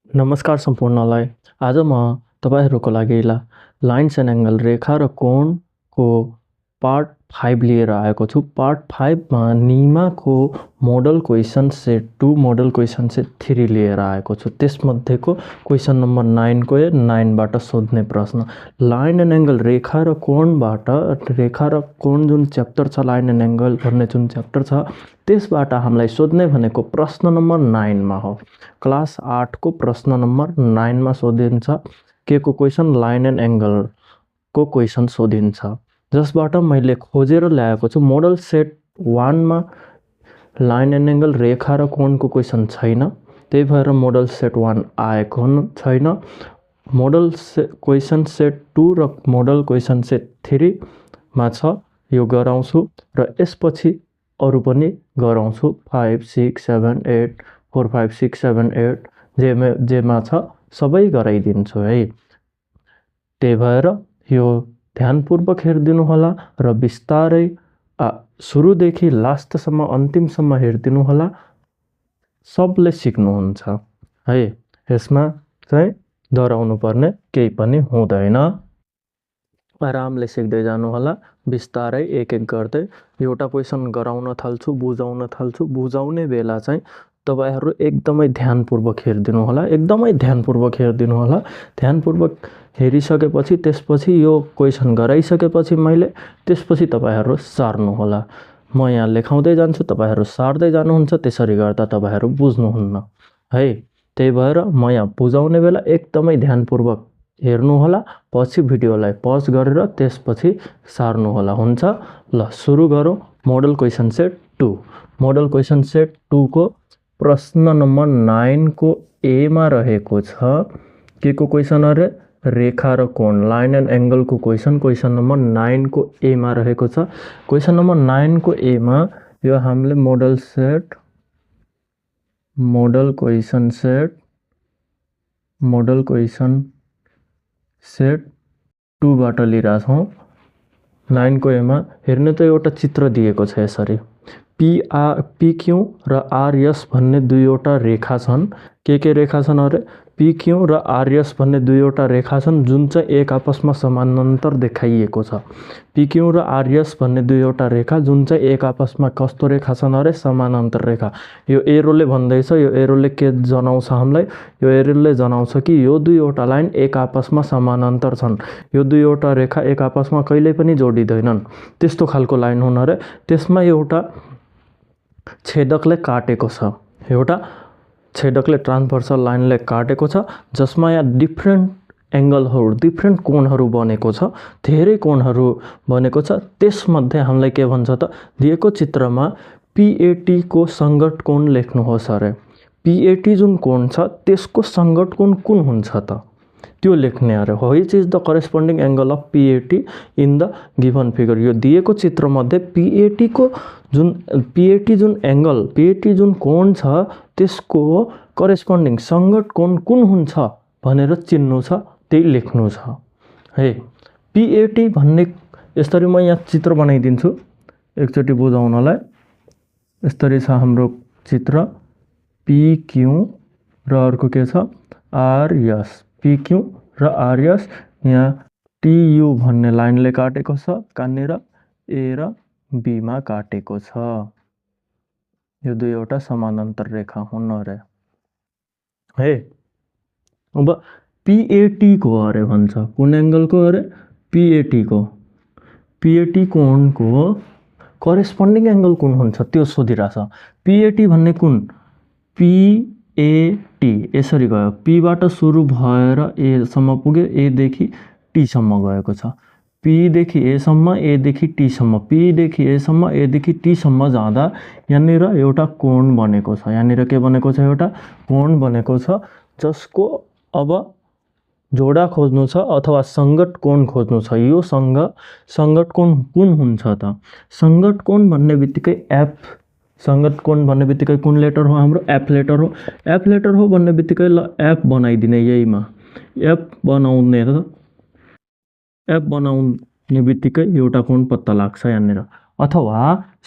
नमस्कार सम्पूर्णलाई। आज म तपाईहरूको लागि लाइन्स एन्ड एङ्गल रेखा र कोणको पार्ट 5 लिएर आएको छु। पार्ट 5 मा निमाको model question set 2 model question set 3 लिएर आएको छु। त्यसमध्येको क्वेसन नम्बर 9 को 9 बाट सोध्ने प्रश्न लाइन एन्ड एङ्गल रेखा र कोणबाट रेखा र कोण जुन च्याप्टर छ लाइन एन्ड एङ्गल भन्ने जुन च्याप्टर छ त्यसबाट हामीलाई सोध्ने भनेको प्रश्न नम्बर 9 मा हो। क्लास 8 को प्रश्न नम्बर 9 मा सोधिन्छ के को क्वेसन लाइन एन्ड एङ्गल को क्वेसन सोधिन्छ, जसबाट मैले खोजेर ल्याएको छु। मोडल सेट 1 मा लाइन एन्ड एङ्गल रेखा र कोणको क्वेसन छैन, त्यही भएर मोडल सेट 1 आएको छैन। मोडल क्वेसन सेट 2 र मोडल क्वेसन सेट 3 मा छ, यो गराउँछु र यसपछि अरु पनि गराउँछु। 5 6 7 8 4 5 6 7 8 जेमा छ सबै गराइदिन्छु है। त्यही भएर यो ध्यानपूर्वक हेरिदिनु होला र बिस्तारै सुरुदेखि लास्टसम्म अन्तिमसम्म हेरिदिनु होला। सबले सिक्नुहुन्छ है, यसमा चाहिँ डराउनु पर्ने केही पनि हुँदैन। आरामले सिक्दै जानु होला, बिस्तारै एक एक गर्दै एउटा क्वेसन गराउन थाल्छु, बुझाउन थाल्छु। बुझाउने बेला चाहिँ तपाईहरु एकदमै ध्यानपूर्वक हेरिदिनु होला, एकदमै ध्यानपूर्वक हेरिदिनु होला। ध्यानपूर्वक हेरिसकेपछि त्यसपछि यो क्वेसन गराइसकेपछि मैले त्यसपछि तपाईहरु सार्नु होला। म यहाँ लेखाउँदै जान्छु, तपाईहरु सार्दै जानुहुन्छ, त्यसरी गर्दा तपाईहरु बुझ्नुहुन्न है। त्यही भएर म यहाँ बुझाउने बेला एकदमै ध्यानपूर्वक हेर्नु होला, पछि भिडियोलाई पज गरेर त्यसपछि सार्नु होला। हुन्छ, ल सुरु गरौँ। Model question set 2 model question set 2 को प्रश्न नम्बर 9 को ए मा रहेको छ के को क्वेसन अरे रेखा र कोण लाइन एन्ड एङ्गल को क्वेसन। क्वेसन नम्बर 9 को ए मा रहेको छ। क्वेसन नम्बर 9 को ए मा यो हामीले मोडल क्वेसन सेट 2 बाट लिइराछौँ। 9 को ए मा हेर्नु त एउटा चित्र दिएको छ यसरी। PQ र RS भन्ने दुईवटा रेखा छन्। के रेखा छन् अरे PQ र RS भन्ने दुईवटा रेखा छन् जुन चाहिँ एक आपसमा समानान्तर देखाइएको छ। PQ र RS भन्ने दुईवटा रेखा जुन चाहिँ एक आपसमा कस्तो रेखा छन् अरे समानान्तर रेखा। यो एरोले भन्दैछ, यो एरोले के जनाउँछ हामीलाई? यो एरोले जनाउँछ कि यो दुईवटा लाइन एक आपसमा समानान्तर छन्। यो दुईवटा रेखा एक आपसमा कहिल्यै पनि जोडिँदैनन्, त्यस्तो खालको लाइन हुन् अरे। त्यसमा एउटा छेदकले काटेको छ, एउटा छेदकले ट्रान्सभर्सल लाइनले काटेको छ, जसमा यहाँ डिफ्रेन्ट एङ्गलहरू डिफ्रेन्ट कोणहरू बनेको छ, धेरै कोणहरू बनेको छ। त्यसमध्ये हामीलाई के भन्छ त दिएको चित्रमा PAT को संगत कोण लेख्नुहोस् अरे। PAT जुन कोण छ त्यसको संगत कोण कुन हुन्छ त त्यो लेख्ने अरे। Which is the corresponding angle of PAT in the given figure. यो दिएको चित्रमध्ये PAT जुन एङ्गल PAT जुन कोण छ त्यसको करेस्पोन्डिङ संगत कोण कुन हुन्छ भनेर चिन्नु छ, त्यही लेख्नु छ है। PAT भन्ने यसरी म यहाँ चित्र बनाइदिन्छु एकचोटि बुझाउनलाई। यसरी छ हाम्रो चित्र PQ र अर्को के छ RS। PQ र RS यहाँ TU भन्ने लाइनले काटेको छ, कहाँनिर A र B मा काटेको छ। यो दुईवटा समानान्तर रेखा हुन् अरे है। अब PAT को अरे भन्छ, कुन एङ्गलको अरे PAT को। PAT कोणको करेस्पोन्डिङ एङ्गल कुन हुन्छ त्यो सोधिरहेछ। PAT भन्ने कुन PAT यसरी गयो, P बाट सुरु भएर A सम्म पुग्यो, A देखि T सम्म गएको छ। P देखि A सम्म, A देखि T सम्म, P देखि A सम्म, A देखि T सम्म जाँदा यहाँनिर एउटा कोण बनेको छ। यहाँनिर के बनेको छ? एउटा कोण बनेको छ, जसको अब जोडा खोज्नु छ अथवा संगत कोण खोज्नु छ। यो संगत कोण कुन हुन्छ त? संगत कोण भन्ने बित्तिकै F। संगत कोण भन्ने बित्तिकै कुन लेटर हो? हाम्रो F लेटर हो। F लेटर हो भन्ने बित्तिकै ल F बनाइदिने यहीमा। F बनाउने बित्तिकै एउटा कोण पत्ता लाग्छ यहाँनिर। अथवा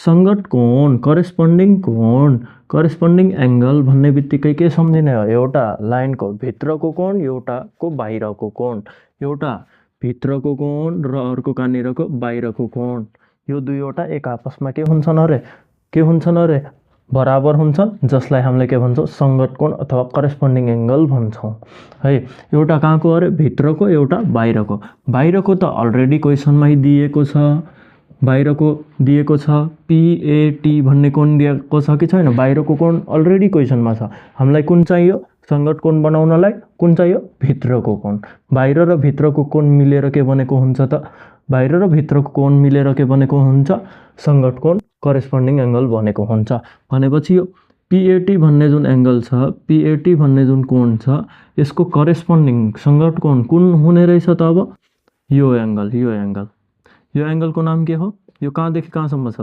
सङ्गत कोण करेस्पोन्डिङ एङ्गल भन्ने बित्तिकै के सम्झिने हो, एउटा लाइनको भित्रको कोण एउटाको बाहिरको कोण, एउटा भित्रको कोण र अर्को कहाँनिरको बाहिरको कोण, यो दुईवटा एक आपसमा के हुन्छन् अरे बराबर हुन्छन्, जसलाई हामीले के भन्छौँ सङ्गत कोण अथवा करेस्पोन्डिङ एङ्गल भन्छौँ है। एउटा कहाँको अरे भित्रको, एउटा बाहिरको त अलरेडी क्वेसनमै दिएको छ, बाहिरको दिएको छ PAT भन्ने कोण दिएको छ कि छैन, बाहिरको कोण अलरेडी क्वेसनमा छ। हामीलाई कुन चाहियो सङ्गत कोण बनाउनलाई, कुन चाहियो भित्रको कोण। बाहिर र भित्रको कोण मिलेर के बनेको हुन्छ त, बाहिर र भित्रको कोण मिलेर के बनेको हुन्छ सङ्गत कोण करेस्पोन्डिङ एङ्गल बनेको हुन्छ। भनेपछि यो PAT भन्ने जुन एङ्गल छ, PAT भन्ने जुन कोण छ, यसको करेस्पोन्डिङ सङ्गत कोण कुन हुने रहेछ त, अब यो एङ्गलको नाम के हो, यो कहाँदेखि कहाँसम्म छ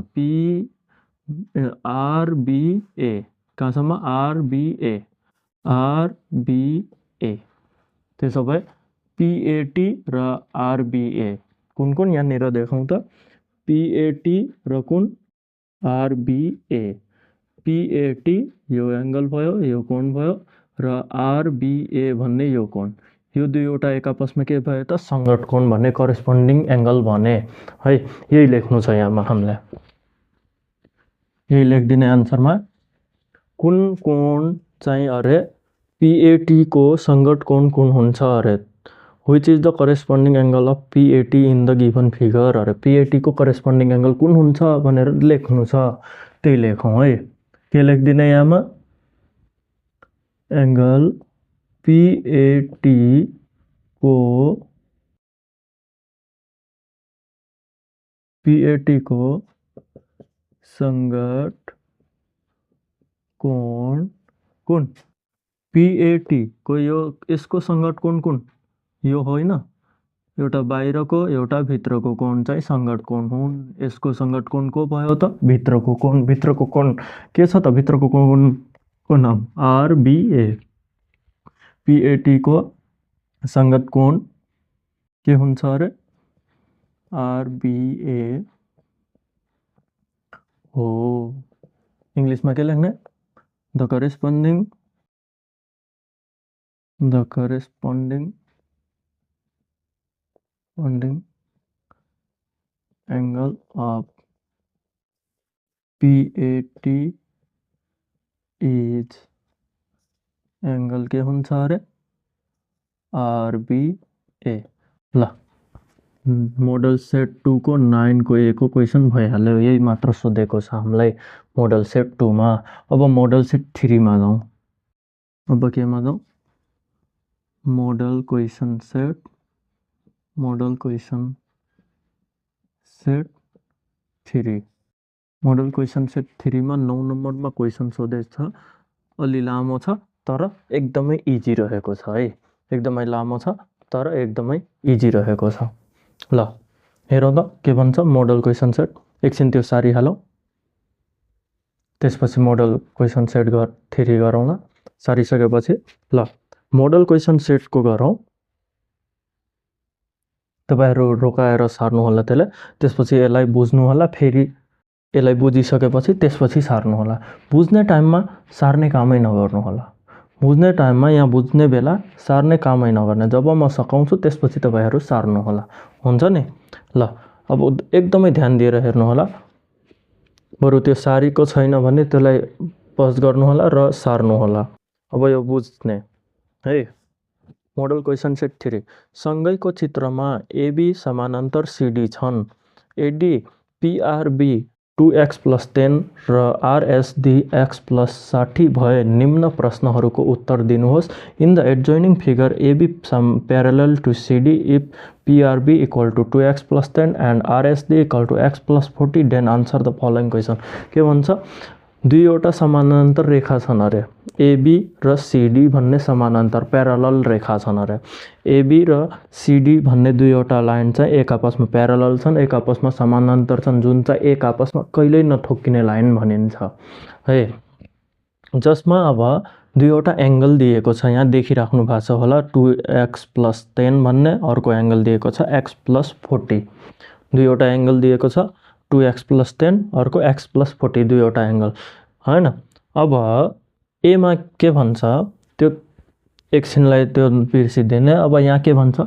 RBA, कहाँसम्म RBA। त्यसो भए PAT र RBA कुन यहाँनिर देखाउँ त, PAT र कुन RBA, PAT यो एङ्गल भयो, यो कोण भयो, र RBA भन्ने यो कोण, यो दुईवटा एक आपसमा के भयो त सङ्गत कोण भन्ने करेस्पोन्डिङ एङ्गल भने है। यही लेख्नु छ यहाँमा हामीलाई, यही लेखिदिने आन्सरमा कुन कोण चाहिँ अरे PAT को सङ्गत कोण कुन हुन्छ अरे, which is the corresponding angle of PAT in the given figure अरे, PAT को करेस्पोन्डिङ एङ्गल कुन हुन्छ भनेर लेख्नु छ, त्यही लेखौँ है। के लेखिदिने यहाँमा एङ्गल PAT को सङ्गत कोण कुन, PAT को यो यसको सङ्गत कोण कुन, यो होइन, एउटा बाहिरको एउटा भित्रको कोण चाहिँ सङ्गत कोण हुन्। यसको सङ्गत कोण को भयो त भित्रको कोण के छ त, भित्रको कोणको नाम RBA। PAT को सङ्गत कोण के हुन्छ अरे RBA हो। इङ्ग्लिसमा के लेख्ने, the corresponding angle of PAT is angle के हुन्छ अरे RBA। ल मोडल सेट 2 को 9 को A को क्वेसन भइहाल्यो, यही मात्र सोधेको छ हामीलाई मोडल सेट 2 मा। अब मोडल सेट 3 मा जाउँ, अब केमा जाउँ, model question set 3। Model question set 3 मा 9 नम्बरमा क्वेसन सोधेको छ, अलि लामो छ तर एकदमै इजी रहेको छ है, एकदमै लामो छ तर एकदमै इजी रहेको छ। ल हेरौँ त के भन्छ मोडल क्वेसन सेट, एकछिन त्यो सारिहालौँ, त्यसपछि मोडल क्वेसन सेट 3 गरौँला। सारिसकेपछि ल मोडल क्वेसन सेटको गरौँ, तपाईहरु रोकाएर सार्नु होला त्यसलाई, त्यसपछि यसलाई बुझ्नु होला, फेरि यसलाई बुझिसकेपछि त्यसपछि सार्नु होला। बुझ्ने टाइममा सार्ने कामै नगर्नु होला, बुझ्ने टाइममा यहाँ बुझ्ने बेला सार्ने कामै नगर्ने, जब म सकाउँछु त्यसपछि तपाईहरु सार्नु होला, हुन्छ नि। ल अब एकदमै ध्यान दिएर हेर्नु होला, बरु त्यो सारीको छैन भने त्यसलाई पज गर्नु होला र सार्नु होला। अब यो बुझ्ने है, मोडल क्वेसन सेट 3 सँगैको चित्रमा AB समानान्तर CD छन्, AD PRB 2x + 10 र RSD x + 60 भए निम्न प्रश्नहरूको उत्तर दिनुहोस्। In the adjoining figure AB parallel to CD if PRB = 2x + 10 and RSD = x + 40 then answer the following question. के भन्छ, दुईवटा समानान्तर रेखा छन् अरे, AB र CD भन्ने समानान्तर प्यारलल रेखा छन् अरे। AB र CD भन्ने दुईवटा लाइन चाहिँ एक आपसमा प्यारलल छन्, एक आपसमा समानान्तर छन्, जुन चाहिँ एक आपसमा कहिल्यै नठोक्किने लाइन भनिन्छ है। जसमा अब दुईवटा एङ्गल दिएको छ, यहाँ देखिराख्नु भएको छ होला 2x + 10 भन्ने, अर्को एङ्गल दिएको छ x + 40। दुईवटा एङ्गल दिएको छ 2x + 10 अर्को x + 40 दुईवटा एंगल हैन। अब ए मा के भन्छ त्यो एकछिनलाई त्यो बिर्सिदिने। अब यहाँ के भन्छ,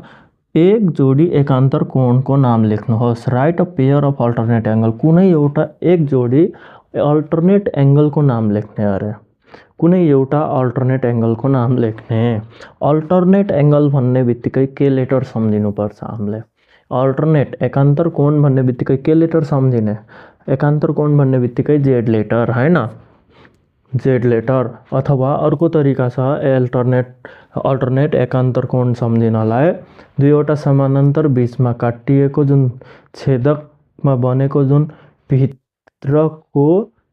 एक जोडी एकान्तर कोणको नाम लेख्नुहोस्। Right a pair of alternate angle. कुनै एउटा एक जोडी अल्टरनेट एंगलको नाम लेख्ने अरे। कुनै एउटा अल्टरनेट एंगलको नाम लेख्ने। अल्टरनेट एंगल भन्ने बित्तिकै के लेटर सम्झिनुपर्छ हामीले? अल्टरनेट एकान्तर कोण भन्ने बित्तिकै के लेटर सम्झिने? एकान्तर कोण भन्ने बित्तिकै जेड लेटर हैन, जेड लेटर। अथवा अर्को तरिका छ अल्टरनेट एकान्तर कोण सम्झिनलाई, दुईवटा समानान्तर बीचमा काटिएको जुन छेदकमा बनेको जुन भित्रको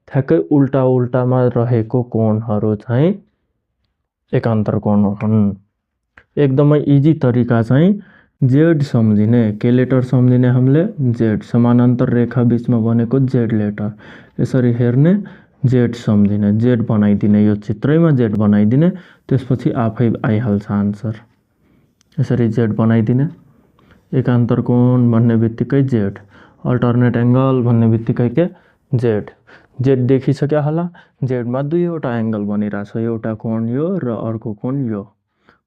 ठ्याक्कै उल्टा उल्टामा रहेको कोणहरू चाहिँ एकान्तर कोण हुन्। एकदमै इजी तरिका चाहिँ जेड सम्झिने। के लेटर सम्झिने हामीले? जेड। समानान्तर रेखा बीचमा बनेको जेड लेटर। यसरी हेर्ने, जेड सम्झिने, जेड बनाइदिने, यो चित्रैमा जेड बनाइदिने, त्यसपछि आफै आइहाल्छ आन्सर। यसरी जेड बनाइदिने। एकान्तर कोण भन्ने बित्तिकै जेड, अल्टरनेट एंगल भन्ने बित्तिकै के? जेड। जेड देखिसक्यो होला। जेडमा दुईवटा एंगल बनिरहेछ, एउटा कोण यो र अर्को कोण यो।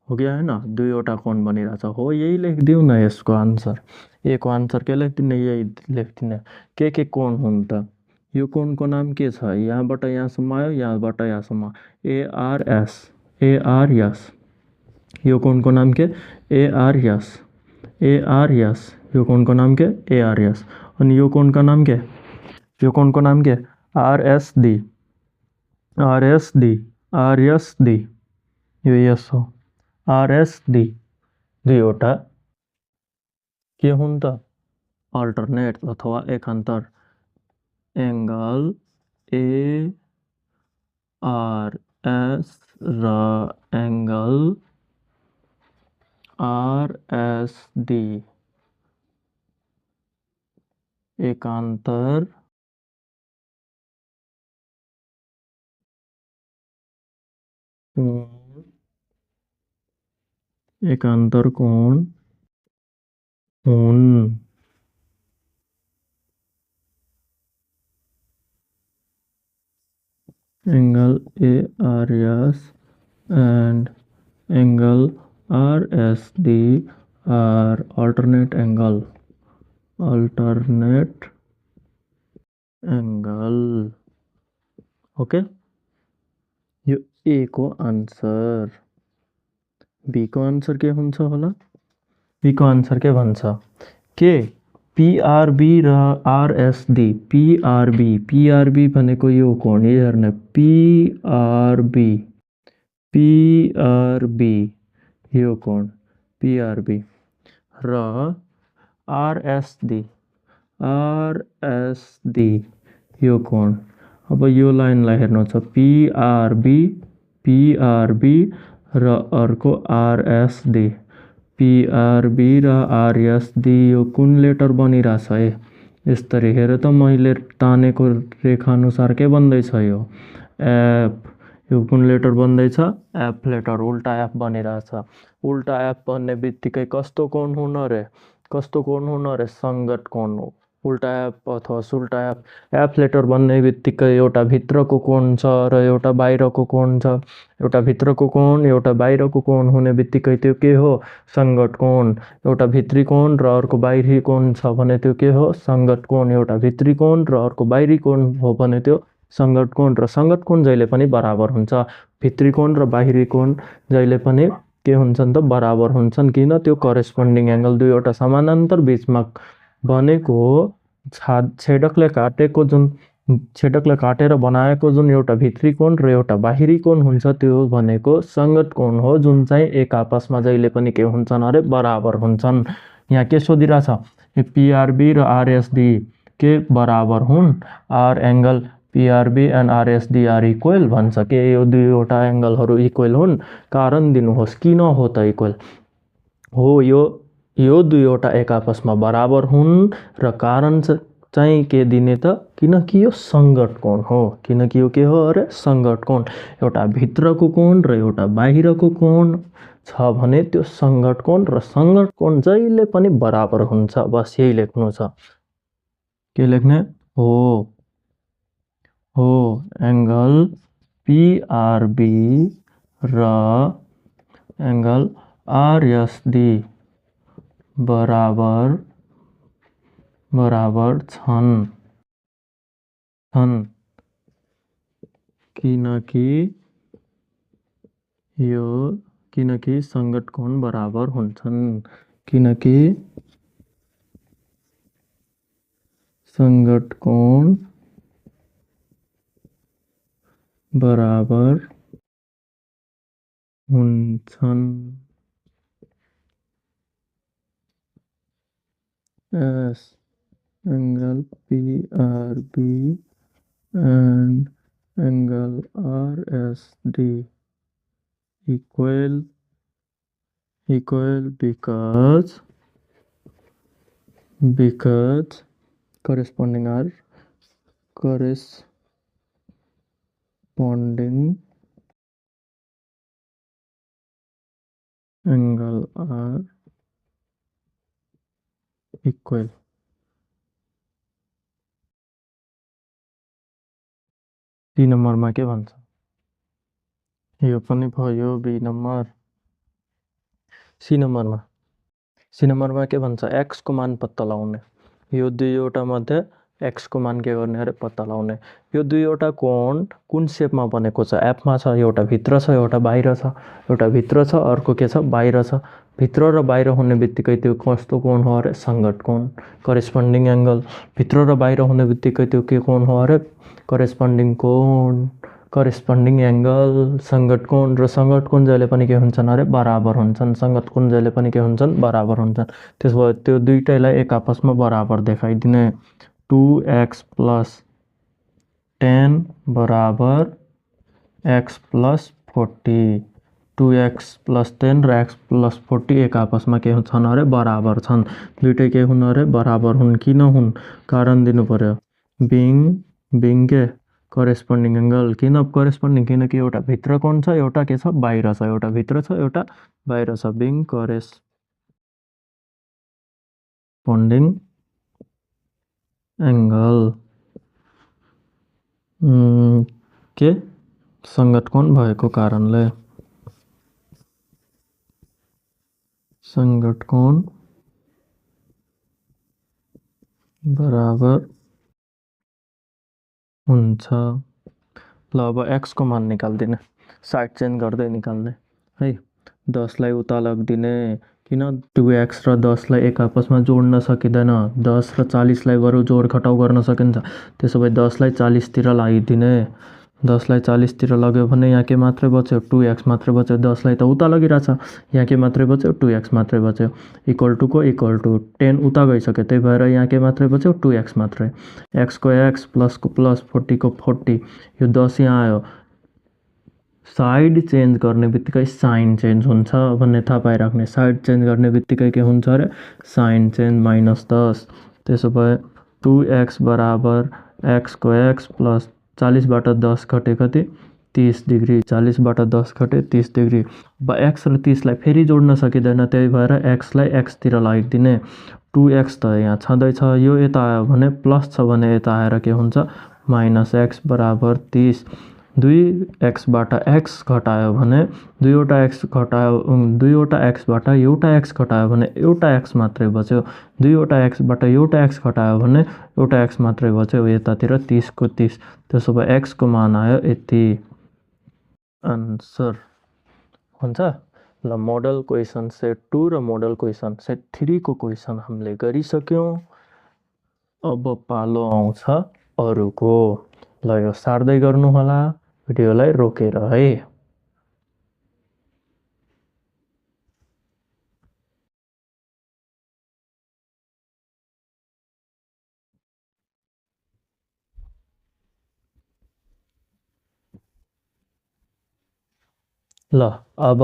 हो गया हैन? दुईवटा कोण बनिरहेछ। हो यही लेखिदिउँ न यसको आन्सर। ए को आन्सर के लेखिदिने? यही लेखिदिने। के कोण हुन् त? यो कोणको नाम के छ? यहाँबाट यहाँसम्म आयो, यहाँबाट यहाँसम्म, एआरएस, एआरएस। यो कोणको नाम के? ARS, ARS. यो कोणको नाम के? एआरएस। अनि यो कोणको नाम के? यो कोणको नाम के? RSD, RSD, RSD. यो यस हो, आरएसडी। दुईवटा के हुन् त? अल्टरनेट अथवा एकान्तर एंगल एआरएस र एंगल आरएसडी एकान्तर एकान्तर कोण हुन्। angle ARS and angle RSD are alternate angle, alternate angle। Okay, यो ए को आन्सर। बी को आन्सर के हुन्छ होला? बी को आन्सर के भन्छ? के पीआरबी र आरएसडी। पीआरबी, पीआरबी भनेको यो कोण हेर्ने, पीआरबी, पीआरबी यो कोण पीआरबी र आरएसडी, आरएसडी यो कोण। अब यो लाइनलाई हेर्नु छ, पीआरबी, पीआरबी र अर्को आरएसडी। पीआरबी र आरएसडी यो कुन लेटर बनिरहेछ है? यसरी हेर त, मैले तानेको रेखा अनुसार के बन्दैछ यो? एफ। यो कुन लेटर बन्दैछ? F letter. उल्टा एफ बनिरहेछ। उल्टा एफ भन्ने बित्तिकै कस्तो कोण हुन रे? कस्तो कोण हुन रे? संगत कोण हो। उल्टा एफ अथवा सुल्टा एफ। एफ लेटर बन्ने बित्तिकै एउटा भित्रको कोण छ र एउटा बाहिरको कोण छ। एउटा भित्रको कोण एउटा बाहिरको कोण हुने बित्तिकै त्यो के हो? संगत कोण। एउटा भित्री कोण र अर्को बाहिरी कोण छ भने त्यो के हो? संगत कोण। एउटा भित्री कोण र अर्को बाहिरी कोण हो भने त्यो संगत कोण। र संगत कोण जहिले पनि बराबर हुन्छ। भित्री कोण र बाहिरी कोण जहिले पनि के हुन्छन् त? बराबर हुन्छन्। किन? त्यो करेस्पोन्डिङ एंगल दुईवटा समानान्तर बीचमा बनेको छेदकले काटेको जुन छेदकले काटेर बनाएको जुन एउटा भित्री कोण र एउटा बाहिरी कोण हुन्छ त्यो भनेको संगत कोण हो, जुन चाहिँ एक आपसमा जहिले पनि के हुन्छन् अरे? बराबर हुन्छन्। यहाँ के सोधिरहेछ? पीआरबी र आरएसडी के बराबर हुन्? Are angle PRB and RSD are equal भन्छ। के यो दुईवटा एंगलहरू इक्वल हुन्? कारण दिनुहोस्, किन हो त इक्वल? हो, यो दुईवटा एक आपसमा बराबर हुन् र कारण चाहिँ के दिने त? किनकि यो संगत कोण हो। किनकि यो के हो अरे? संगत कोण। एउटा भित्रको कोण र एउटा बाहिरको कोण छ भने त्यो संगत कोण र संगत कोण जहिले पनि बराबर हुन्छ। बस यही लेख्नु छ। के लेख्ने? हो एंगल PRB र एंगल RSD बराबर छन् किनकि संगत कोण बराबर हुन्छन् किनकि संगत कोण बराबर हुन्छन् as angle PRB and angle RSD equal because corresponding angle are equal. C नम्बरमा के भन्छ यो पनि भयो बी नम्बर सी नम्बरमा के भन्छ x को मान पत्ता लगाउने यो दुईवटा मध्ये x को मान के गर्ने अरे पत्ता लगाउने यो दुईवटा कोण कुन शेपमा बनेको छ f मा छ एउटा भित्र छ एउटा बाहिर छ एउटा भित्र छ अर्को के छ बाहिर छ भित्र र बाहिर हुने बित्तिकै त्यो कस्तो कोण हो अरे संगत कोण करेस्पोन्डिङ एंगल भित्र र बाहिर हुने बित्तिकै त्यो के कोण हो अरे करेस्पोन्डिङ कोण करेस्पोन्डिङ एंगल संगत कोण र संगत कोण जहिले पनि के हुन्छन् अरे बराबर हुन्छन् संगत कोण जहिले पनि के हुन्छन् बराबर हुन्छन् त्यसो त्यो दुईटैलाई एक आपसमा बराबर देखाइदिने 2x + 10 बराबर x + 40 2x + 10 र x + 40 एक आपसमा के हुन्छन् अरे बराबर छन् दुईटै के हुन् अरे बराबर हुन् किन हुन् कारण दिनु पर्यो बिङ के करेस्पोन्डिङ एंगल किन करेस्पोन्डिङ किनकि एउटा भित्र कोण छ एउटा के छ बाहिर छ एउटा भित्र छ एउटा बाहिर छ बिङ करेस्पोन्डिङ एंगल के संगत कोण भएको कारणले संगत कोण बराबर हुन्छ ल अब x को मान निकाल्दिने साइड चेन्ज गर्दै निकाल्ने है 10 लाई उता लगिदिने किन 2x र 10 लाई एक आपसमा जोड्न सकिदैन 10 र 40 लाई बरु जोड घटाउ गर्न सकिन्छ त्यसो भए 10 लाई 40 तिर लगाइदिने 10 लाई 40 तिर लग्यो भने यहाँ के मात्रै बच्यो 2x मात्रै बच्यो 10 लाई त उता लगिरहेछ यहाँ के मात्रै बच्यो 2x मात्रै बच्यो इक्वल टु को इक्वल टु 10 उता गइसक्यो त्यही भएर यहाँ के मात्रै बच्यो 2x मात्रै x को x प्लस को प्लस 40 को 40 यो 10 यहाँ आयो साइड चेन्ज गर्ने बित्तिकै साइन चेन्ज हुन्छ भन्ने थाहा पाइराख्ने साइड चेन्ज गर्ने बित्तिकै के हुन्छ अरे साइन चेन्ज -10 त्यसो भए 2x बराबर x को x प्लस 40 बाट 10 घटे कति 30 डिग्री 40 बाट 10 घटे 30 डिग्री अब x र 30 लाई फेरि जोड्न सकिदैन त्यही भएर x लाई x तिर लगाइदिने 2x त यहाँ छँदैछ यो यता आयो भने प्लस छ भने यता आएर के हुन्छ -x बराबर 30 2x बाट x घटायो भने दुईवटा x बाट एउटा x घटायो भने एउटा x मात्रै बच्यो दुईवटा x बाट एउटा x घटायो भने एउटा x मात्रै बच्यो यतातिर 30 को 30 त्यसो भए x को मान आयो यति आन्सर हुन्छ ल मोडल क्वेशन सेट 2 र मोडल क्वेशन सेट 3 को क्वेशन हामीले गरिसक्यौं अब पालो आउँछ अरुको ल यो सार्दै गर्नु होला भिडियोलाई रोकेर है ल अब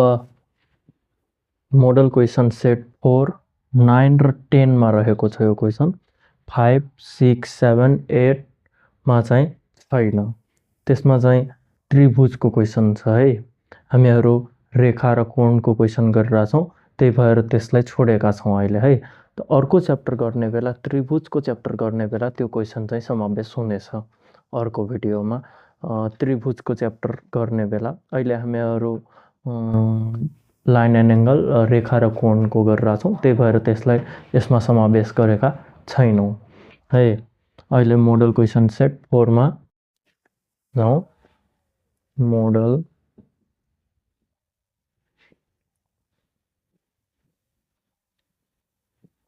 मोडल क्वेशन सेट 4 9 र 10 मा रहेको छ यो क्वेशन 5 6 7 8 मा चाहिँ छैन त्यसमा चाहिँ त्रिभुजको क्वेशन छ है हामीहरु रेखा र कोणको क्वेशन गरिरा छौं त्यही भएर त्यसलाई छोडेका छौं अहिले है त अर्को च्याप्टर गर्ने बेला त्रिभुजको च्याप्टर गर्ने बेला त्यो क्वेसन चाहिँ समावेश हुनेछ अर्को भिडियोमा। त्रिभुजको च्याप्टर गर्ने बेला अहिले हामीहरू लाइन एन्ड एङ्गल रेखा र कोणको गरिरहेको छौँ, त्यही भएर त्यसलाई यसमा समावेश गरेका छैनौँ है। अहिले मोडल क्वेसन सेट 4मा जाउँ। मोडल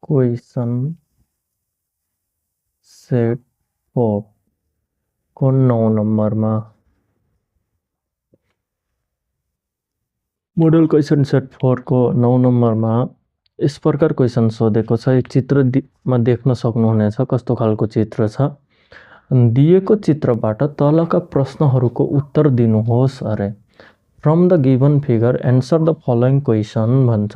क्वेसन सेट 4 को 9 नम्बरमा मोडल क्वेसन सेट 4 को 9 नम्बरमा यस प्रकार क्वेसन सोधेको छ। चित्रमा देख्न सक्नुहुनेछ कस्तो खालको चित्र छ। दिएको चित्रबाट तलका प्रश्नहरूको उत्तर दिनुहोस् अरे। From the given figure answer the following question भन्छ।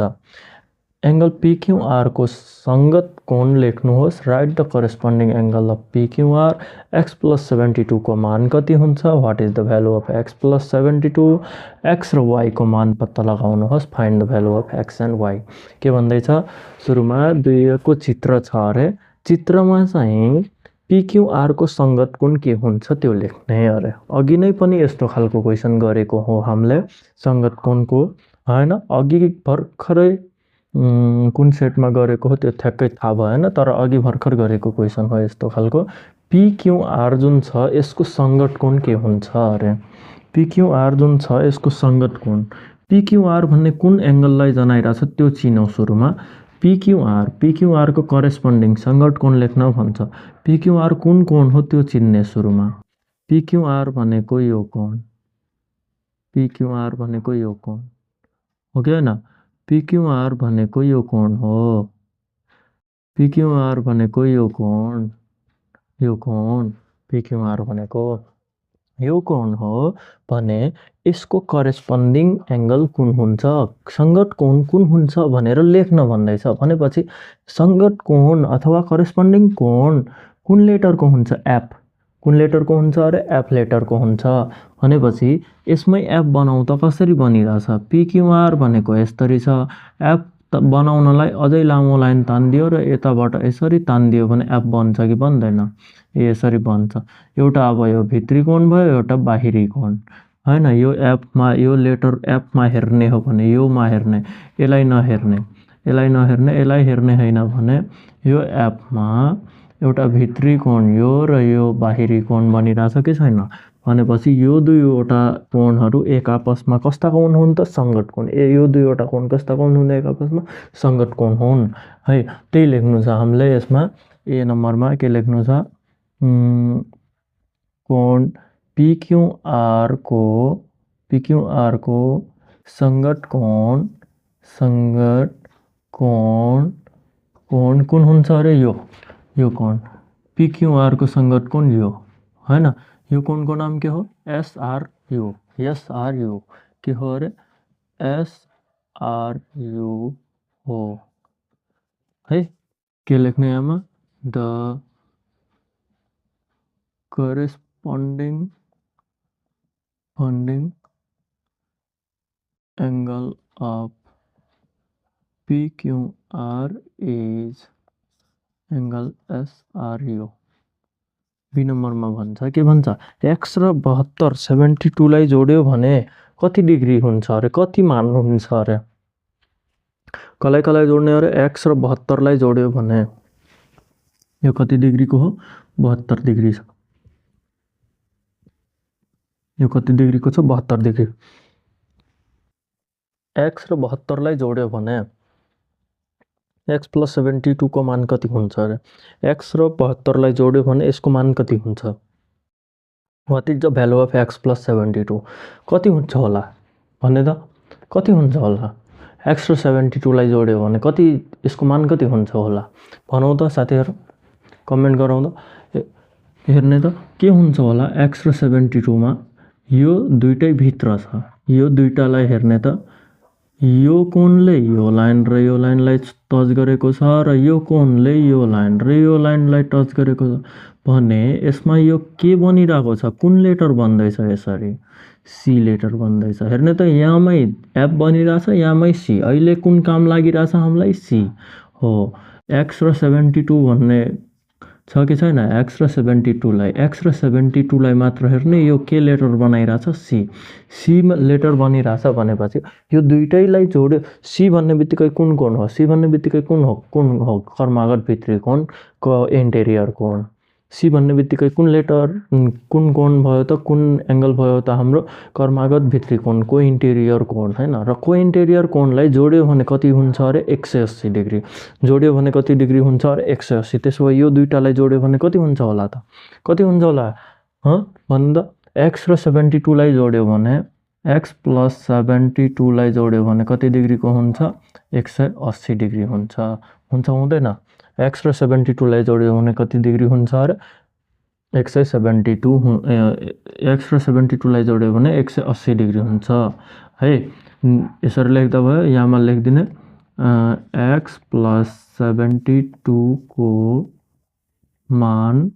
एङ्गल PQR को सङ्गत कोण लेख्नुहोस्। Write the corresponding angle of PQR। x + 72 को मान कति हुन्छ? What is the value of x + 72? x र y को मान पत्ता लगाउनुहोस्। Find the value of x and y। के भन्दैछ? सुरुमा दिएको चित्र छ अरे, चित्रमा चाहिँ PQR को सङ्गत कोण के हुन्छ त्यो लेख्ने अरे। अघि नै पनि यस्तो खालको क्वेसन गरेको हो हामीले सङ्गत कोणको, हैन? अघि भर्खरै कुन सेटमा गरेको हो त्यो ठ्याक्कै थाहा भएन, तर अघि भर्खर गरेको क्वेसन हो यस्तो खालको। PQR जुन छ यसको सङ्गत कोण के हुन्छ अरे। PQR जुन छ यसको सङ्गत कोण, PQR भन्ने कुन एङ्गललाई जनाइरहेछ त्यो चिनौँ सुरुमा। PQR को करेस्पोन्डिङ सङ्गत कोण लेख्न भन्छ। PQR कुन कोण हो त्यो चिन्ने सुरुमा। PQR भनेको यो कोण, PQR भनेको यो कोण हो कि होइन? PQR भनेको यो कोण हो, PQR भनेको यो कोण, यो कोण PQR भनेको यो कोण हो भने यसको करेस्पोन्डिङ एङ्गल कुन हुन्छ, सङ्गत कोण कुन हुन्छ भनेर लेख्न भन्दैछ। भनेपछि सङ्गत कोण अथवा करेस्पोन्डिङ कोण कुन लेटरको हुन्छ? एफ। कुन लेटरको हुन्छ अरे? एफ लेटरको हुन्छ। भनेपछि यसमै एफ बनाउँ त कसरी बनिरहेछ? PQR भनेको यसरी छ, एफ बनाउनलाई अझै लामो लाइन तानिदियो र यताबाट यसरी तानिदियो भने एफ बन्छ कि बन्दैन? यसरी बन्छ। एउटा अब यो भित्री कोण भयो, एउटा बाहिरी कोण, हैन? यो एफमा, यो लेटर एफमा हेर्ने हो भने योमा हेर्ने, यसलाई नहेर्ने, यसलाई नहेर्ने, यसलाई हेर्ने होइन भने यो एफमा एउटा भित्री कोण यो र यो बाहिरी कोण बनिरहेछ कि छैन? भनेपछि यो दुईवटा कोणहरू एक आपसमा कस्ता कोण हुन् त? सङ्गत कोण। यो दुईवटा कोण कस्ता कोण हुन् एक आपसमा? सङ्गत कोण हुन् है। त्यही लेख्नु छ हामीले यसमा। ए नम्बरमा के लेख्नु छ? कोण PQR को सङ्गत कोण, सङ्गत कोण कुन हुन्छ अरे? यो कोण PQR को सङ्गत कोण यो, हैन? यो कोणको नाम के हो? SRU। SRU के हो अरे? SRU हो है। के लेख्ने यहाँमा? The corresponding angle of PQR is angle SRU। B नम्बरमा भन्छ के भन्छ? x र 72 72 लाई जोड्यो भने कति डिग्री हुन्छ अरे? कति मान हुन्छ अरे? कसलाई कसलाई जोड्ने अरे? x र 72 लाई जोड्यो भने यो कति डिग्रीको हो? 72 डिग्री छ। यो कति डिग्रीको छ? 72 डिग्री। x र 72 लाई जोड्यो भने x + 72 को मान कति हुन्छ अरे? x र 72 लाई जोड्यो भने यसको मान कति हुन्छ? What is the value of x + 72? कति हुन्छ होला भन्ने त? कति हुन्छ होला? x र 72 लाई जोड्यो भने कति, यसको मान कति हुन्छ होला भनौँ त साथीहरू, कमेन्ट गरौँ त। हेर्ने त के हुन्छ होला x र 72 मा? यो दुईटै भित्र छ, यो दुईटालाई हेर्ने त। यो कोणले यो लाइन र यो लाइनलाई टच गरेको छ र यो कोणले यो लाइन र यो लाइनलाई टच गरेको छ भने यसमा यो के बनिरहेको छ? कुन लेटर बन्दैछ यसरी? सी लेटर बन्दैछ। हेर्ने त यहाँमै एफ बनिरहेछ, यहाँमै सी। अहिले कुन काम लागिरहेछ हामीलाई? सी हो। एक्स र 72 भन्ने छ कि छैन? एक्स र 72लाई एक्स र 72लाई मात्र हेर्ने, यो के लेटर बनाइरहेछ? सी। सी लेटर बनिरहेछ भनेपछि यो दुइटैलाई जोड्यो। सी भन्ने बित्तिकै कुन कोण हो? सी भन्ने बित्तिकै कुन हो? कर्मागत भित्री कोण को इन्टेरियर कोण। सी भन्ने बित्तिकै कुन लेटर कुन कोण भयो त? कुन एङ्गल भयो त? हाम्रो कर्मागत भित्री कोण को इन्टेरियर कोण हैन। र को इन्टेरियर कोणलाई जोड्यो भने कति हुन्छ अरे? 180 डिग्री। जोड्यो भने कति डिग्री हुन्छ अरे? 180। त्यसो भए यो दुइटालाई जोड्यो भने कति हुन्छ होला त? कति हुन्छ होला? भन्दा एक्स र 72लाई जोड्यो भने एक्स प्लस 72लाई जोड्यो भने कति डिग्रीको हुन्छ? 180 डिग्री हुन्छ। हुन्छ हुँदैन? एक्स र 72लाई जोड्यो भने कति डिग्री हुन्छ अरे? 172 एक्स र 72लाई जोड्यो भने 180 डिग्री हुन्छ है। यसरी लेख्दा भयो। यहाँमा लेखिदिने एक्स प्लस 72 को मान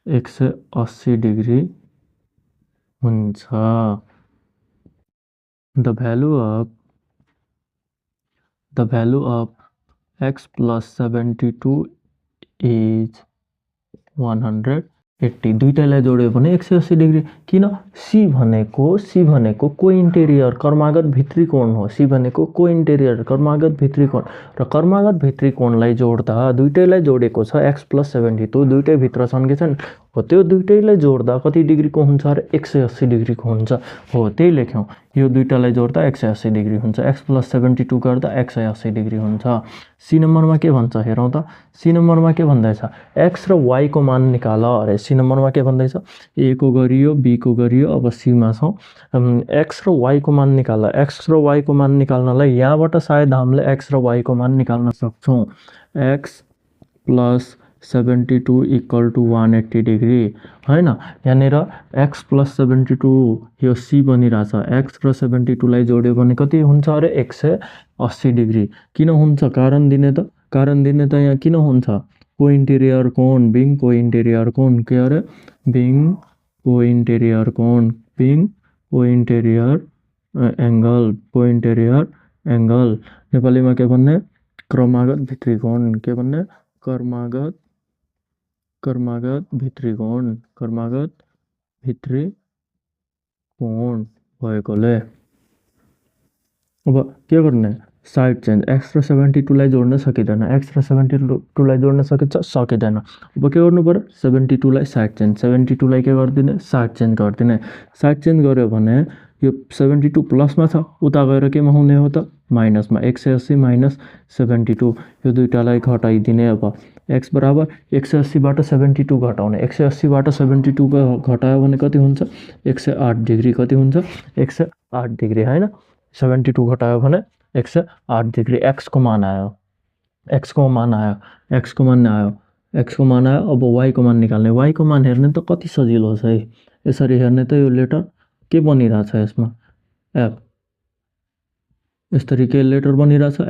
180 डिग्री हुन्छ। The value of x plus 72 is 180। दुइटालाई जोड्यो भने 180 डिग्री। किन? सी भनेको को इन्टेरियर कर्मागत भित्री कोण हो। सी भनेको को इन्टेरियर कर्मागत भित्री कोण। र कर्मागत भित्री कोणलाई जोड्दा दुइटैलाई जोडेको छ एक्स प्लस 72 दुइटै भित्र छन् कि छैन? हो। त्यो दुइटैलाई जोड्दा कति डिग्रीको हुन्छ अरे? 180 डिग्रीको हुन्छ। हो, त्यही लेख्यौँ। यो दुइटालाई जोड्दा 180 डिग्री हुन्छ। एक्स प्लस 72 गर्दा 180 डिग्री हुन्छ। सी नम्बरमा के भन्छ हेरौँ त? सी नम्बरमा के भन्दैछ? एक्स र वाई को मान निकाल अरे। सी नम्बरमा के भन्दैछ? ए को गरियो, बी को गरियो, अब सीमा छौँ। एक्स र वाई को मान निकाल। एक्स र वाई को मान निकाल्नलाई यहाँबाट सायद हामीले एक्स र वाई को मान निकाल्न सक्छौँ। X plus 72 equal to 180 degree हैन। यहाँनिर एक्स प्लस 72 यो सी बनिरहेछ। एक्स र 72लाई जोड्यो भने कति हुन्छ अरे? 180 डिग्री। किन हुन्छ? कारण दिने त। कारण दिने त यहाँ किन हुन्छ? को इन्टेरियर कोण बिङ को इन्टेरियर कोण के अरे? बिङ को इन्टेरियर कोण बिङ को इन्टेरियर एङ्गल को इन्टेरियर एङ्गल। नेपालीमा के भन्ने? क्रमागत भित्री कोण। के भन्ने? कर्मागत भित्री कोण भएकोले अब के गर्ने? Side change. एक्स र 72लाई जोड्न सकिँदैन। एक्स र 72लाई जोड्न सकिन्छ? सकिँदैन। अब के गर्नु पर्यो? 72लाई साइड चेन्ज। 72लाई के गरिदिने? साइड चेन्ज गरिदिने। साइड चेन्ज गर्यो भने यो 72 प्लसमा छ, उता गएर केमा हुने हो त? माइनसमा। 180 माइनस 72 यो दुइटालाई घटाइदिने। अब एक्स बराबर 180बाट 72 घटाउने। 180बाट 72 घटायो भने कति हुन्छ? 108 डिग्री। कति हुन्छ? 108 डिग्री हैन। 72 घटायो भने 108 डिग्री। एक्सको मान आयो। एक्सको मान आयो। अब वाईको मान निकाल्ने। वाईको मान हेर्ने त कति सजिलो छ है। यसरी हेर्ने त यो लेटर के बनिरहेछ यसमा? एफ। यसरी के लेटर बनिरहेछ?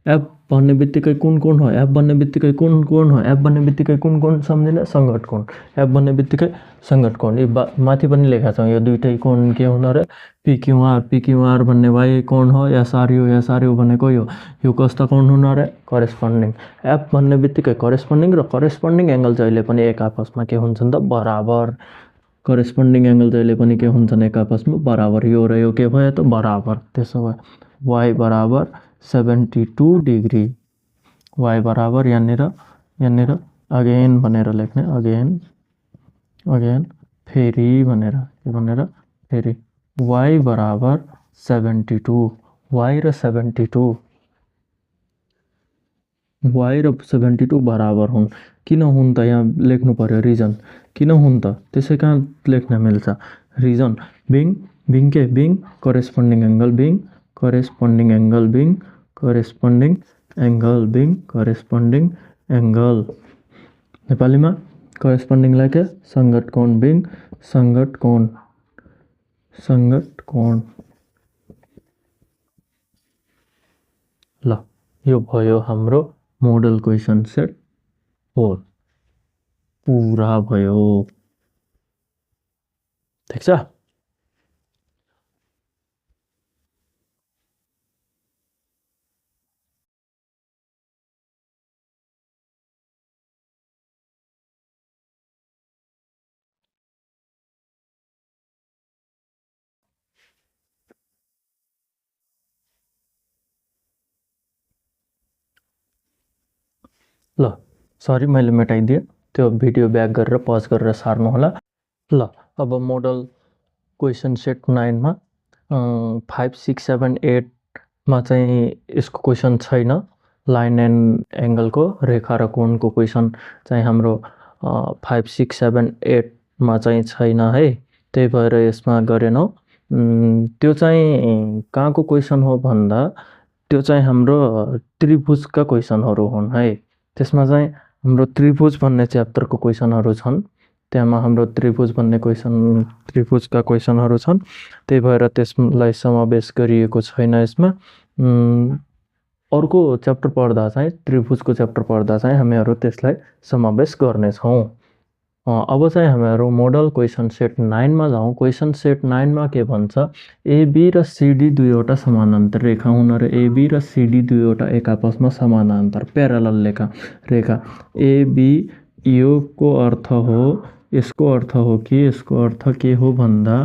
एफ भन्ने बित्तिकै कुन कोण हो? एफ भन्ने बित्तिकै कुन कोण हो? एफ भन्ने बित्तिकै कुन कोण सम्झिने? सङ्गत कोण। एफ भन्ने बित्तिकै सङ्गत कोण। यो माथि पनि लेखेका छौँ। यो दुइटै कोण के हुन रे? पिक्युआर भन्ने वाई कोण हो। एसआरयु भनेको यो कस्ता कोण हुन रे? करेस्पोन्डिङ। एफ भन्ने बित्तिकै करेस्पोन्डिङ र करेस्पोन्डिङ एङ्गल जहिले पनि एक आपसमा के हुन्छन् त? बराबर। करेस्पोन्डिङ एङ्गल जहिले पनि के हुन्छन्? एक आपसमा बराबर। यो र यो के भयो त? बराबर। त्यसो भए वाई बराबर 72 डिग्री। वाई बराबर यहाँनिर अगेन भनेर लेख्ने। अगेन फेरि भनेर। के भनेर? फेरि। वाई बराबर 72। वाई र 72 बराबर हुन्। किन हुन् त? यहाँ लेख्नु पर्यो रिजन। किन हुन् त? त्यसै कहाँ लेख्न मिल्छ? Reason being corresponding angle being corresponding angle. नेपालीमा करेस्पोन्डिङलाई के? सङ्गत कोण बिङ सङ्गत कोण। ल, यो भयो हाम्रो मोडल क्वेसन सेट 4 पुरा भयो। ठिक छ। ल सरी मैले मेटाइदिएँ, त्यो भिडियो ब्याक गरेर पज गरेर सार्नु होला। ल अब मोडल क्वेसन सेट 9 मा 5, 6, 7, 8 मा चाहिँ यसको क्वेसन छैन। लाइन एन्ड एङ्गलको रेखा र कोणको क्वेसन चाहिँ हाम्रो 5, 6, 7, 8 मा चाहिँ छैन है, त्यही भएर यसमा गरेनौँ। त्यो चाहिँ कहाँको क्वेसन हो भन्दा त्यो चाहिँ हाम्रो त्रिभुजका क्वेसनहरू हुन् है। त्यसमा चाहिँ हाम्रो त्रिभुज भन्ने च्याप्टरको क्वेसनहरू छन्, त्यहाँमा हाम्रो त्रिभुज भन्ने त्रिभुजका क्वेसनहरू छन्, त्यही भएर त्यसलाई समावेश गरिएको छैन यसमा। अर्को च्याप्टर पढ्दा चाहिँ त्रिभुजको च्याप्टर पढ्दा चाहिँ हामीहरू त्यसलाई समावेश गर्नेछौँ। अब चाहिँ हामीहरू मोडल क्वेसन सेट 9 मा जाउँ। क्वेसन सेट 9 मा के भन्छ, एबी र सिडी दुईवटा समानान्तर रेखा हुन् र एबी र सिडी दुईवटा एक आपसमा समानान्तर प्यारलल रेखा एबी योको अर्थ हो, यसको अर्थ हो कि यसको अर्थ के हो भन्दा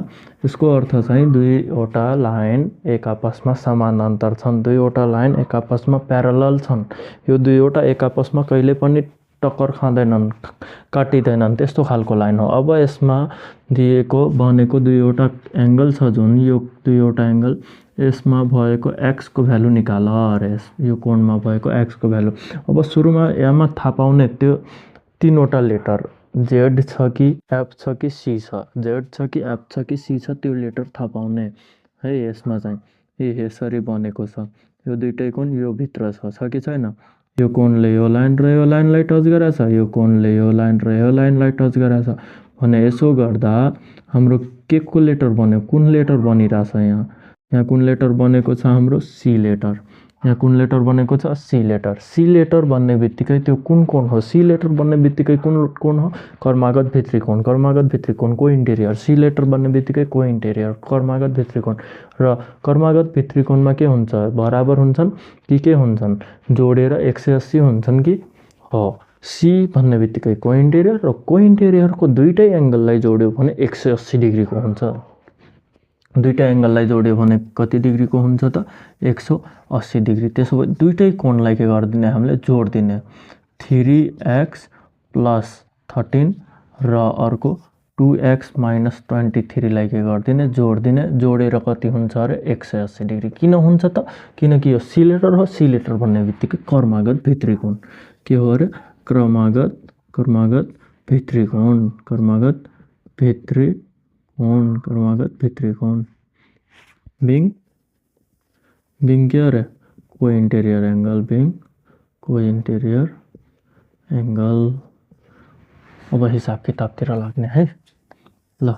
यसको अर्थ चाहिँ दुईवटा लाइन एक आपसमा समानान्तर छन्, दुईवटा लाइन एक आपसमा प्यारलल छन्। यो दुईवटा एक आपसमा कहिले पनि टक्कर खाँदैनन्, काटिँदैनन्, त्यस्तो खालको लाइन हो। अब यसमा दिएको बनेको दुईवटा एङ्गल छ जुन यो दुईवटा एङ्गल, यसमा भएको एक्सको भ्यालु निकाल अरे यो कोणमा भएको एक्सको भ्यालु। अब सुरुमा यहाँ थाहा पाउने त्यो तीनवटा लेटर जेड छ कि एफ छ कि सी छ, जेड छ कि एफ छ कि सी छ, त्यो लेटर थाहा पाउने है। यसमा चाहिँ यसरी बनेको छ, यो दुइटै कोण यो भित्र छ कि छैन, यो कोणले यो लाइन र यो लाइनलाई टच गरेछ, यो कोणले यो लाइन र यो लाइनलाई टच गरेछ भने यसो गर्दा हाम्रो के को लेटर बन्यो, कुन लेटर बनिरहेछ यहाँ कुन लेटर बनेको छ हाम्रो सी लेटर, यहाँ कुन लेटर बनेको छ सी लेटर। सी लेटर बन्ने बित्तिकै त्यो कुन कोण हो, सी लेटर बन्ने बित्तिकै कुन कोण हो, कर्मागत भित्री कोण, कर्मागत भित्री कोण को इन्टेरियर, सी लेटर बन्ने बित्तिकै को इन्टेरियर कर्मागत भित्री कोण। र कर्मागत भित्री कोणमा के हुन्छ, बराबर हुन्छन् कि के हुन्छन्, जोडेर 180 हुन्छन् कि हो। सी भन्ने बित्तिकै को इन्टेरियर र को इन्टेरियरको दुईटै एङ्गललाई जोड्यो भने 180 डिग्रीको हुन्छ। दुईटा एङ्गललाई जोड्यो भने कति डिग्रीको हुन्छ त 180 डिग्री। त्यसो भए दुईटै कोणलाई के गरिदिने हामीले जोडिदिने, 3x + 13 र अर्को 2x - 23 लाई के गरिदिने जोडिदिने, जोडेर कति हुन्छ अरे 180 डिग्री। किन हुन्छ त, किनकि यो सी लेटर हो, सी लेटर भन्ने बित्तिकै कर्मागत भित्री कोण के हो अरे कर्मागत भित्री कोण, कर्मागत भित्री कोण बिङ के अरे को इन्टेरियर एङ्गल, बिङ को इन्टेरियर एङ्गल। अब हिसाब किताबतिर लाग्ने है। ल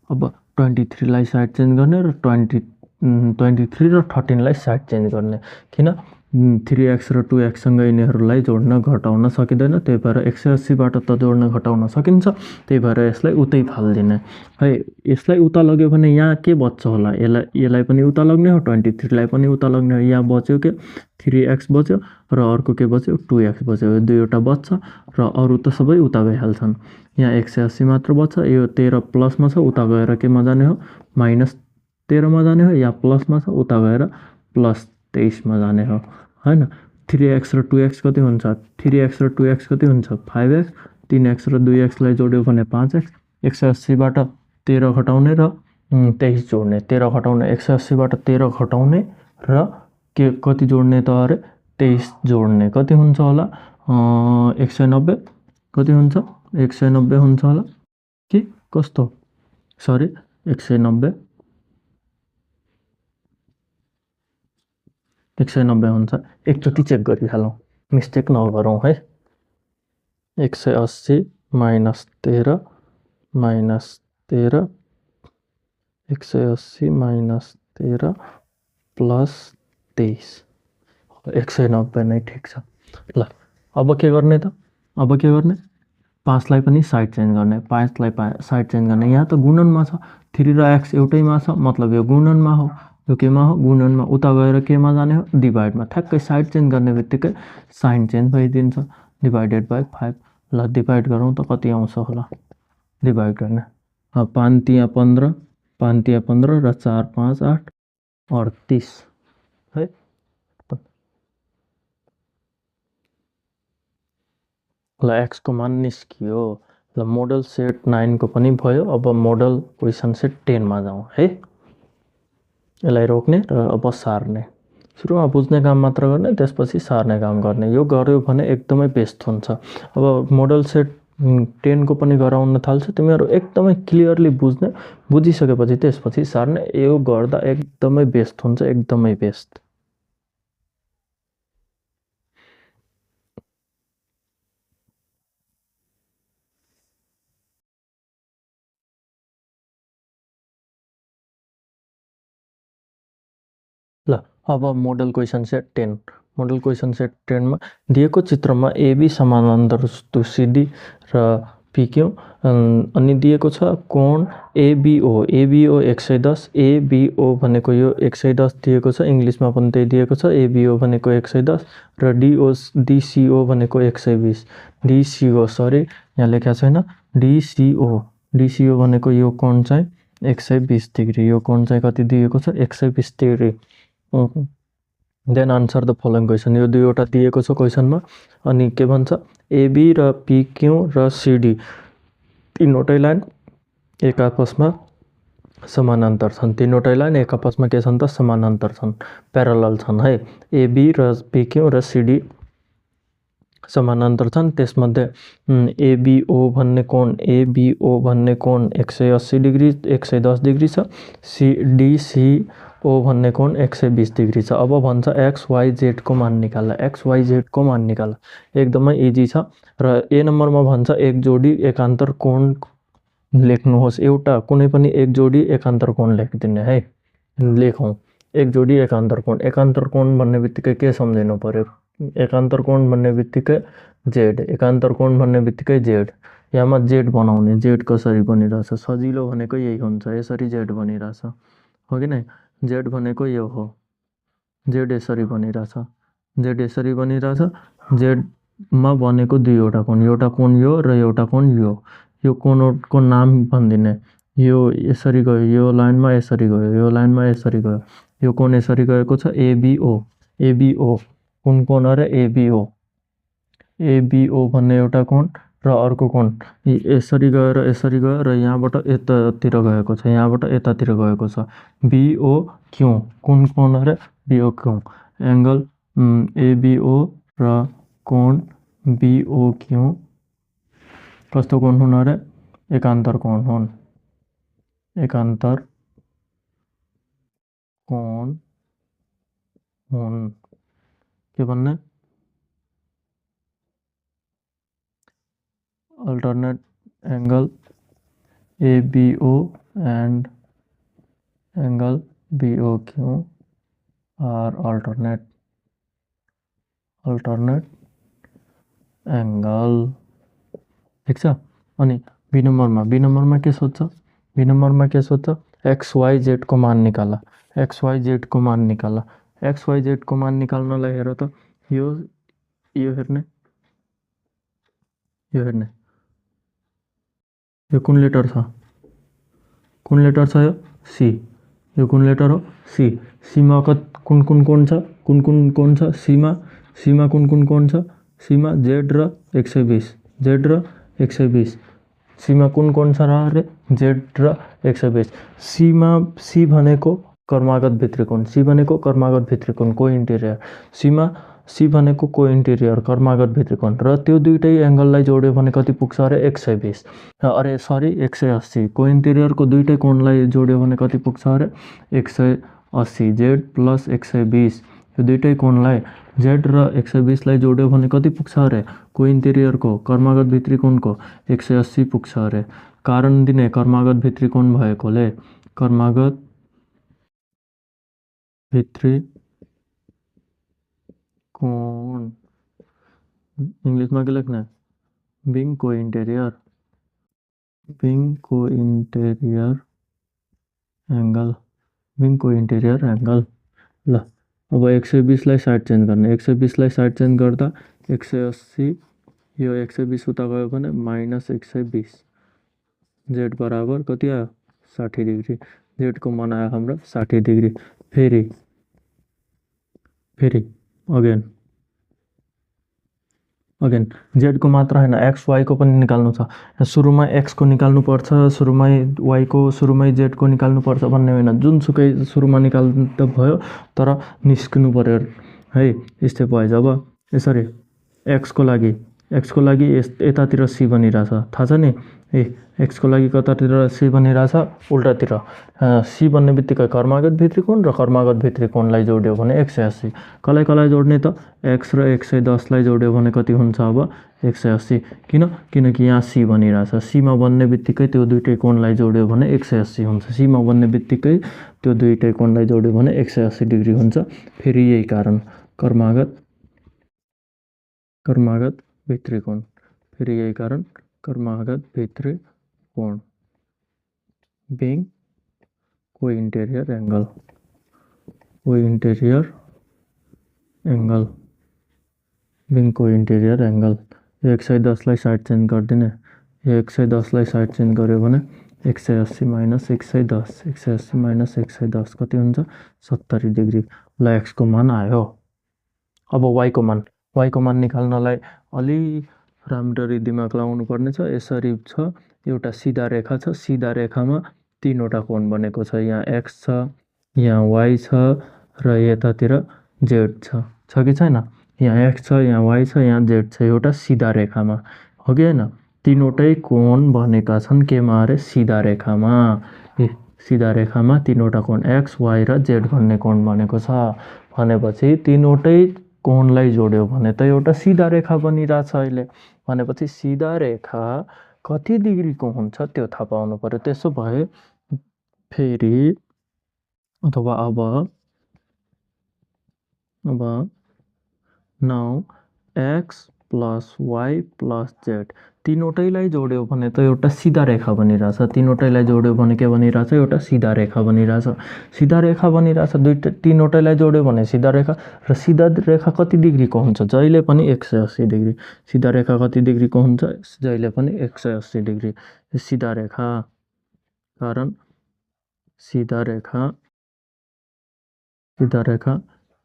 अब 23 लाई साइड चेन्ज गर्ने र 23 र 13 लाई साइड चेन्ज गर्ने। किन 3x र 2x सँग यिनीहरूलाई जोड्न घटाउन सकिँदैन, त्यही भएर 180 बाट त जोड्न घटाउन सकिन्छ, त्यही भएर यसलाई उतै फाल्दिने है। यसलाई उता लग्यो भने यहाँ के बच्छ होला, यसलाई पनि उता लग्ने हो, 23 लाई पनि उता लग्ने हो। यहाँ बच्यो के 3x बच्यो र अर्को के बच्यो 2x बच्यो, यो दुईवटा बच्छ र अरू त सबै उता गइहाल्छन्। यहाँ 180 मात्र बच्छ, यो 13 प्लसमा छ, उता गएर केमा जाने हो -13 मा जाने हो, यहाँ प्लसमा छ, उता गएर +23 मा जाने हो हैन। 3x र 2x कति हुन्छ, 3x र 2x कति हुन्छ 5x, 3x र 2x लाई जोड्यो भने 5x। 180 बाट 13 घटाउने र 23 जोड्ने, 13 घटाउने 180 बाट 13 घटाउने र के कति जोड्ने त अरे 23 जोड्ने, कति हुन्छ होला 190, कति हुन्छ 190 हुन्छ होला कि कस्तो, सरी 190 हुन्छ। एकचोटि चेक गरिहालौँ, मिस्टेक नगरौँ है। 180 - 13 - 13 180 - 13 + 23 190 नै ठिक छ। ल अब के गर्ने त, अब के गर्ने 5 लाई पनि साइड चेन्ज गर्ने, 5 लाई साइड चेन्ज गर्ने। यहाँ त गुणनमा छ, 3 र x एउटैमा छ, मतलब यो गुणनमा हो, यो केमा हो गुणनमा, उता गएर केमा जाने हो डिभाइडमा। ठ्याक्कै साइड चेन्ज गर्ने बित्तिकै साइन चेन्ज भइदिन्छ, /5। ल डिभाइड गरौँ त कति आउँछ होला, डिभाइड गर्ने 5 तिया 15, 5 तिया 15 र 4 5 8 38 है। ल x को मान निस्कियो। ल मोडल सेट 9 को पनि भयो। अब मोडल क्वेसन सेट 10 मा जाउँ है। यसलाई रोक्ने र अब सार्ने। सुरुमा बुझ्ने काम मात्र गर्ने, त्यसपछि सार्ने काम गर्ने। यो गर्यो भने एकदमै बेस्ट हुन्छ। अब मोडल सेट 10 को पनि गराउन थाल्छ। तिमीहरू एकदमै क्लियरली बुझ्ने, बुझिसकेपछि त्यसपछि सार्ने। यो गर्दा एकदमै बेस्ट हुन्छ, एकदमै बेस्ट। ल अब model question set 10। Model question set 10 मा दिएको चित्रमा एबी समानान्तर सिडी र पिक्यू अनि दिएको छ कोण एबिओ। एबिओ 110, एबिओ भनेको यो 110 दिएको छ, इङ्ग्लिसमा पनि त्यही दिएको छ। एबिओ भनेको 110 र डिसिओ भनेको 120। डिसिओ सरी यहाँ लेखेको छैन, डिसिओ। डिसिओ भनेको यो कोण चाहिँ 120 डिग्री। यो कोण चाहिँ कति दिएको छ? 120 degree. Then answer the following question. यो दुईवटा दिएको छ क्वेसनमा। अनि के भन्छ? एबी र पिक्यू र सिडी तीनवटै लाइन एक आपसमा समानान्तर छन्। तीनवटै लाइन एक आपसमा के छन् त? समानान्तर छन्, प्यारलल छन् है। एबी र पिक्यू र सिडी समानान्तर छन्। त्यसमध्ये एबिओ भन्ने कोण 180 डिग्री 110 डिग्री छ। डिसिओ भन्ने कोण 120 डिग्री छ। अब भन्छ एक्स वाइ जेड को मान निकाल। एक्स वाइ जेड को मान निकाल। एकदमै इजी छ। र ए नम्बरमा भन्छ एक जोडी एकान्तर कोण लेख्नुहोस्। एउटा कुनै पनि एक जोडी एकान्तर कोण लेखिदिने है। लेखौँ एक जोडी एकान्तर कोण। एकान्तर कोण भन्ने बित्तिकै के सम्झिनु पर्यो? एकान्तर कोण भन्ने बित्तिकै जेड। एकान्तर कोण भन्ने बित्तिकै जेड। यहाँमा जेड बनाउने। जेड कसरी बनिरहेछ? सजिलो भनेको यही हुन्छ, यसरी जेड बनिरहेछ हो कि नै? जेड भनेको यो हो। जेड यसरी बनिरहेछ। जेड यसरी बनिरहेछ। जेडमा बनेको दुईवटा कोण, एउटा कोण यो र एउटा कोण यो। यो कोणको नाम भनिदिने। यो यसरी गयो, यो लाइनमा यसरी गयो, यो लाइनमा यसरी गयो। यो कोण यसरी गएको छ एबिओ। एबिओ कुन कोण अरे? एबिओ। एबिओ भन्ने एउटा कोण र अर्को कोण यसरी गयो र यसरी गयो र यहाँबाट यतातिर गएको छ, यहाँबाट यतातिर गएको छ। बिओ क्यू कुन कोण अरे? बिओ क्यू। एङ्गल एबिओ र कोण बिओ क्यू कस्तो कोण हुन् अरे? एकान्तर कोण हुन्। एकान्तर कोण हुन्। के भन्ने? alternate angle ABO and angle BOQ are alternate angle। ठिक छ। अनि बी नम्बरमा के सोध्छ? बी नम्बरमा के सोध्छ? एक्स वाइ जेड को मान निकाल। एक्स वाइ जेड को मान निकाल। एक्स वाइ जेड को मान निकाल्नलाई हेर त, यो हेर्ने, यो हेर्ने। यो कुन लेटर छ? कुन लेटर छ यो? सी। यो कुन लेटर हो? सी। सीमा कुन कुन कोण छ? कुन कुन कोण छ सीमा? सीमा कुन कुन कोण छ? सीमा जेड र 120। जेड र 120। सीमा कुन कोण छ र अरे? जेड र 120। सीमा सी भनेको कर्मागत भित्री कोण। सी भनेको कर्मागत भित्री कोण, को इन्टेरियर। सीमा सी भनेको को इन्टेरियर, कर्मागत भित्री कोण। र त्यो दुईटै एङ्गललाई जोड्यो भने कति पुग्छ अरे? 120। अरे सरी 180। को इन्टेरियरको दुईटै कोणलाई जोड्यो भने कति पुग्छ अरे? 180। Z plus 120। यो दुईटै कोणलाई जेड र 120 लाई जोड्यो भने कति पुग्छ अरे? को इन्टेरियरको कर्मागत भित्री कोणको 180 पुग्छ अरे। कारण दिने कर्मागत भित्री कोण भएकोले। कर्मागत भित्री कोण इङ्ग्लिसमा के लेख्ने? बिङ को इन्टेरियर। बिङ को इन्टेरियर एङ्गल। बिङ को इन्टेरियर एङ्गल। ल अब 120 लाई साइड चेन्ज गर्ने। 120 लाई साइड चेन्ज गर्दा 180, यो 120 उता गयो भने माइनस 120। जेड बराबर कति आयो? 60 डिग्री। जेडको मान आयो हाम्रो 60 डिग्री। फेरि अगेन अगेन जेडको मात्र होइन एक्स वाईको पनि निकाल्नु छ। सुरुमा एक्सको निकाल्नुपर्छ, सुरुमै वाईको, सुरुमै जेडको निकाल्नुपर्छ भन्ने होइन, जुनसुकै सुरुमा निकाल्नु त भयो तर निस्किनु पऱ्यो है। यस्तै भयो जब यसरी एक्सको लागि यतातिर सी बनिरहेछ थाहा छ नि। एक्सको लागि कतातिर सी बनिरहेछ उल्टातिर। सी बन्ने बित्तिकै कर्मागत भित्री कोण र कर्मागत भित्री कोणलाई जोड्यो भने 180। कसलाई जोड्ने त एक्स र 110लाई जोड्यो भने कति हुन्छ अब 180। किनकि यहाँ सी बनिरहेछ, सीमा बन्ने बित्तिकै त्यो दुइटै कोणलाई जोड्यो भने 180 हुन्छ। सीमा बन्ने बित्तिकै त्यो दुइटै कोणलाई जोड्यो भने 180 डिग्री हुन्छ। फेरि यही कारण कर्मागत भित्री कोण, फेरि यही कारण कर्मागत भित्री कोण being co-interior angle, being co-interior angle। 110लाई साइड चेन्ज गरिदिने, 110लाई साइड चेन्ज गर्यो भने 180 माइनस 110, 180 माइनस 110 कति हुन्छ 70 डिग्री। ल एक्सको मान आयो। अब वाईको मान निकाल्नलाई अलि राम्ररी दिमाग लगाउनु पर्ने छ। यसरी छ, एउटा सिधा रेखा छ, सिधा रेखामा तीनवटा कोण बनेको छ। यहाँ एक्स छ, यहाँ वाई छ र यतातिर जेड छ कि छैन। यहाँ एक्स छ, यहाँ वाई छ, यहाँ जेड छ, एउटा सिधा रेखामा हो कि होइन। तीनवटै कोण बनेका छन् केमा अरे सिधा रेखामा। सिधा रेखामा तीनवटा कोण एक्स वाई र जेड भन्ने कोण बनेको छ भनेपछि तीनवटै कोणलाई जोड्यो भने त एउटा सिधा रेखा बनिरहेछ अहिले। भनेपछि सिधा रेखा कति डिग्रीको हुन्छ त्यो थाहा पाउनु पर्यो। त्यसो भए फेरि अथवा अब now x plus y plus z तीनवटैलाई जोड्यो भने त एउटा सिधा रेखा बनिरहेछ। तीनवटैलाई जोड्यो भने के बनिरहेछ एउटा सिधा रेखा बनिरहेछ। सिधा रेखा बनिरहेछ, तीनवटैलाई जोड्यो भने सिधा रेखा। र सिधा रेखा कति डिग्रीको हुन्छ जहिले पनि 180 डिग्री। सिधा रेखा कति डिग्रीको हुन्छ जहिले पनि 180 डिग्री। सिधा रेखा कारण सिधा रेखा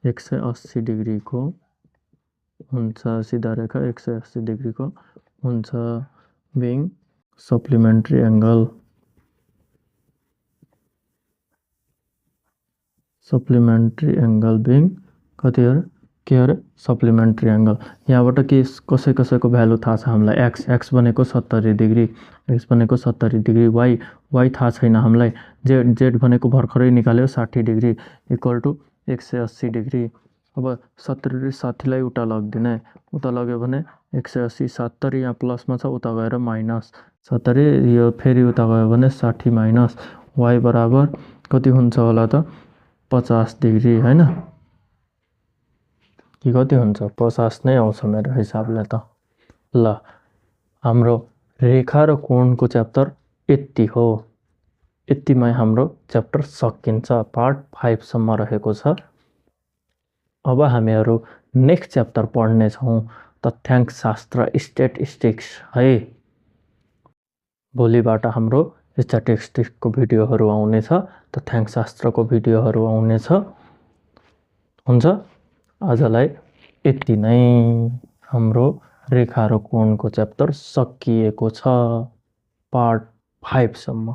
180 डिग्रीको हुन्छ। सिधा रेखा 180 डिग्रीको हुन्छ। बिङ सप्लिमेन्ट्री एङ्गल, बिङ कति अरे के अरे सप्लिमेन्ट्री एङ्गल। यहाँबाट कसैको भ्यालु थाहा छ हामीलाई। एक्स भनेको 70 डिग्री, एक्स भनेको 70 डिग्री। वाई थाहा छैन हामीलाई। जेड भनेको भर्खरै निकाल्यो 60 डिग्री इक्वल टु 180 डिग्री। अब 70 र 60लाई उता लगिदिने, उता लग्यो भने 180, 70 यहाँ प्लसमा छ उता गएर माइनस 70, यो फेरि उता गयो भने 60 माइनस वाई बराबर कति हुन्छ होला त 50 डिग्री होइन कि कति हुन्छ 50 नै आउँछ मेरो हिसाबले त। ल हाम्रो रेखा र कोणको च्याप्टर यति हो। यतिमै हाम्रो च्याप्टर सकिन्छ। पार्ट 5 सम्म रहेको छ। अब हामीहरू नेक्स्ट च्याप्टर पढ्ने छौँ तथ्याङ्क शास्त्र स्ट्याटिस्टिक्स है। भोलिबाट हाम्रो स्ट्याटिस्टिक्सको भिडियोहरू आउनेछ, तथ्याङ्क शास्त्रको भिडियोहरू आउनेछ। हुन्छ, आजलाई यति नै। हाम्रो रेखा र कोणको च्याप्टर सकिएको छ पार्ट 5 सम्म।